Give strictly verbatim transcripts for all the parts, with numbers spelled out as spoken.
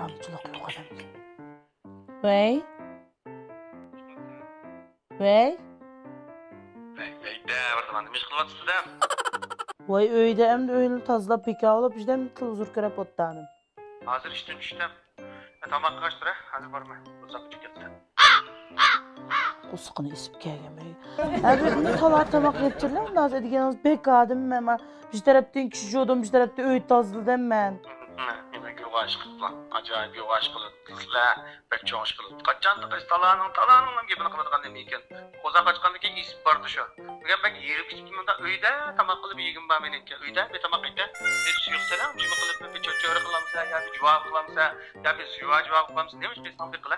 قامچىلىق يوق ئادەم. ۋەي. ۋەي. ۋەي، ۋەي، دە، بىر زامان نېمە ئىش قىلىۋاتىسىز دە؟ ۋاي، ئۆيدە ئەمدى ئۆينى تازىلاپ، بىكارلاپ، ئىشتە ئەمدى تېلېۋىزور كۆرۈپ ئولتۇردۇم. ھازىر ئىشتىن چۈشتۈم. ئە، تاماققا ئاشتۇرە، ھازىر بارىمەن. ئۇزاق كۈتۈپ كەتتىم. قورسىقىنى ئېسىپ كەلگەن بەگ. ھە، بىر كۈنى تالا تاماق يەپ چىرلەڭ، ھازىر دېگىنىڭىز بەك ئادەم مەن. بىر تەرەپتىن كىشى جۇدۇم، بىر تەرەپتىن ئۆي تازىلىدىم مەن. مەن گۈلگە ئاشىق قىلدىم. ئاجايىپ گۈلگە ئاشىق قىلدىم. سىلەر بەك چوڭ ئىش قىلىپتۇ. قاچان تالانىڭ، تالانىڭ گېپىنى قىلىدىغان نېمە ئىكەن؟ قورساق ئاچقاندىن كېيىن ئېسىپ بارىدۇ شۇ. بۈگۈن بەك ھېرىپ كېتىپتىمەن-دە، ئۆيدە تاماق قىلىپ يېگۈم بار مېنىڭكى. ئۆيدە بىر تاماق يېگەن. بىر سۇيۇق سېلىڭ، جۈمە قىلىپ بىر چۆچۈرە قىلامسىلەر يا بىر جۇۋا قىلامسىلەر يا بىر سۇيۋا جۇۋا قىلامسىلەر. نېمە ئىش بىلسەڭ بىر قىلە.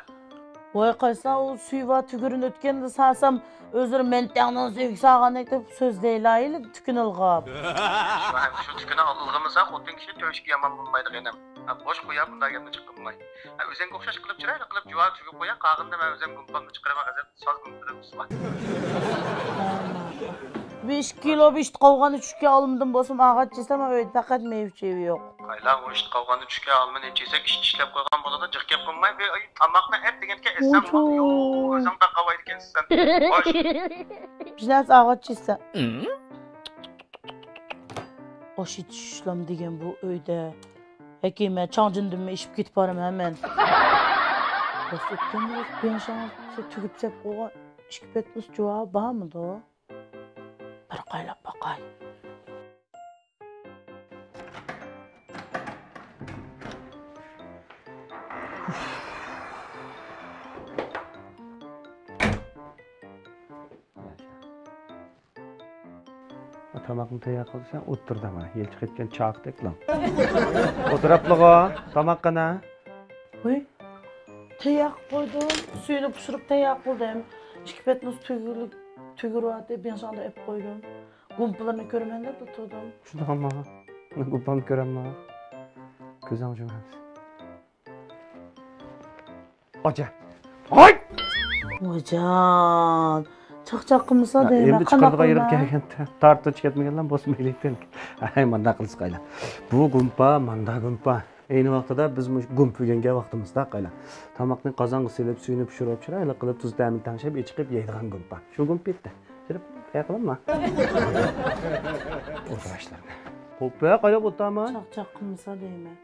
ۋاي قايسا ئۇ سۇيۋا تۈگۈرۈن ئۆتكەندە سالسام، ئۆزلىرى مەن تەڭنىڭ سۆيگۈسى ئالغاندەك دەپ سۆزلەيلا، تۈكۈن ئىلغاپ. شۇ، شۇ تۈكۈننى ئىلغىمىسا خوتۇن كىشى تۆشۈكى يامان بولمايدۇ غېنىم. ھە، بوش قويا بۇنداق گەپنى چىققىنماي. ھە، ئۆزۈڭگە ئوخشاش قىلىپ چىرايلىق قىلىپ جۇۋا تۈگۈپ قويا، قالغىنىنى مەن ئۆزۈم گۇمپامنى چىقىرىۋاي غەزەپ ساز گۇمپىدىن بىسمىللا. بىر ئىككى كىلو بىر ئىت قالغان ئۈچ ئىككى ئالمىدىن بولسىمۇ ئاغاچ يېسەم ئۆيدە پەقەت مېۋە چېۋە يوق. قايلا ئۇ ئىت قالغان ئۈچ ئىككى ئالمىنى چېسەك ئىت ئىشلەپ قويغان بولىدۇ، جىق گەپ قىلماي بىر ئاي تاماقنى ئەت دېگەنتكە ئەتسەم ئوچۇ. ئۆزۈڭ تاقاۋايدىكەن. سەن. خوش. بىر نەرسە ئاغاچ يېسە. ئاش يېتىشلام دېگەن بۇ ئۆيدە. ھەكىمە، چاڭجىندىنمۇ ئېشىپ كېتىپ بارىمەن مەن. بەس ئۆتكەن يىل بىڭشاڭ تۈگۈپ سەپ قويغان ئىككى پەتنۇس جۇۋا بارمىدۇ؟ بىر قايلاپ باقاي. تاماقنى تەييار قىلسا ئولتۇردى مانا يىلچىق ئەتكەن چاقىدەكلا. ئولتۇراپلىغۇ تاماق قانا. ۋۇي، تەييار قىلىپ قويدۇم. سۈيىنى پىشۇرۇپ تەييار قىلدىم. ئىككى پەتنۇس تۈگۈرۈۋاتتى، بىڭشاڭدا ئېلىپ قويدۇم. گۇمپىلىرىنى كۆرىمەن دەپ تۇردۇم. شۇنداقمۇ؟ گۇمپامنى كۆرەمما؟ كۆزۈڭ جۇمۇڭ. ئاچا. ھاي! ۋايجان، چاقچاق قىلمىسا دەيمەن، ئەمدى قانداق چىقىرىدىغان يېرىم قىلىمەن؟ كەلگەندە تارتىنىش كەتمىگەنلا بولسا مەيلى. ھەي، مانداق قىلسا قايلا. بۇ گۇمپا، ماندا گۇمپا. ئەينى ۋاقتىدا بىز مۇشۇ گۇمپا يېگەن ۋاقتىمىزدا قايلا. تاماقنى قازانغا سېلىپ، سۈيىنى پىشۇرۇپ، چىرايلىق قىلىپ، تۇز تەمىنى تەڭشەپ، ئېچىقىپ يەيدىغان گۇمپا. شۇ گۇمپا ئىدى. كىرىپ، تەييار قىلىڭما؟ ئولتۇراشلارنى. قوپە قايلاپ ئولتۇرما؟ چاقچاق قىلمىسا دەيمەن.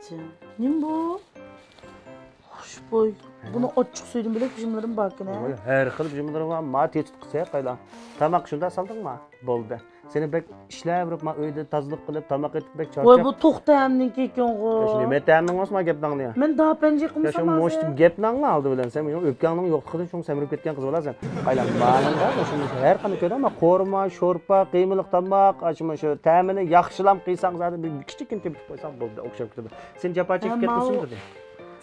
جان، نېمە بۇ؟ خۇشبۇي. بۇنىڭ ئاچچىق سۈيىدىن بۆلەك بىژىملىرىمۇ باركەن ھە؟ ۋاي، ھەر خىل بىژىملىرىڭ بار. ما تېتىتقۇسى قايلا. تاماق شۇنداق سالدىڭما؟ بولدى. سېنى بەك ئىشلەۋېرىپ، ما ئۆيدە تازىلىق قىلىپ، تاماق ئېتىپ بەك چارچاپ. ۋاي، بۇ توق تەمنىڭكى ئىكەنغۇ. يا، شۇ نېمە تەمنىڭ بولسا ما گەپنىڭنى. مەن داپەنجى يا، قىلمىسام شۇ ھازىر. مۇشۇ گەپنىڭنى ئالدى بىلەن سەن مېنىڭ ئۆپكەڭنىڭ يوقلۇقىدىن شۇڭا سەمرىپ كەتكەن قىز بالا سەن. قايلا مانىڭدا مۇشۇ ھەر قانداق كۆرۈڭ، ما قورۇما، شورپا، قىيمىلىق تاماق، ئاشۇ مۇشۇ تەمىنى ياخشىلاپ قىلساڭ زادى بىر كىچىككىنە تېپىپ قويساڭ بولدى، ئوخشاپ كېتىدۇ. سېنى جاپا چېكىپ ھە، كەتمىسۇن ماۋۇ دېدى.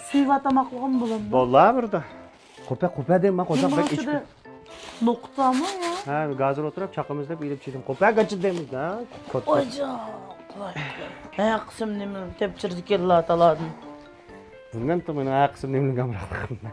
سۈيىۋا تاماقلىغان بولامدۇ؟ بوللا بىردە. قوپە، قوپە دەيمەن، قوزاق بەك ئىچكۈ. نوقتامۇ يا؟ ھە، گازىر ئولتۇرۇپ چاقىمىز دەپ ئېلىپ چىدىم. قوپە گاچىد دەيمىز ھە. ئاجا. ھە، قىسىم نېمە تەپچىردىكەنلا تالادىن. بىلمەمتىم مېنىڭ ھە قىسىم نېمىنى گامراقلىقىمنى.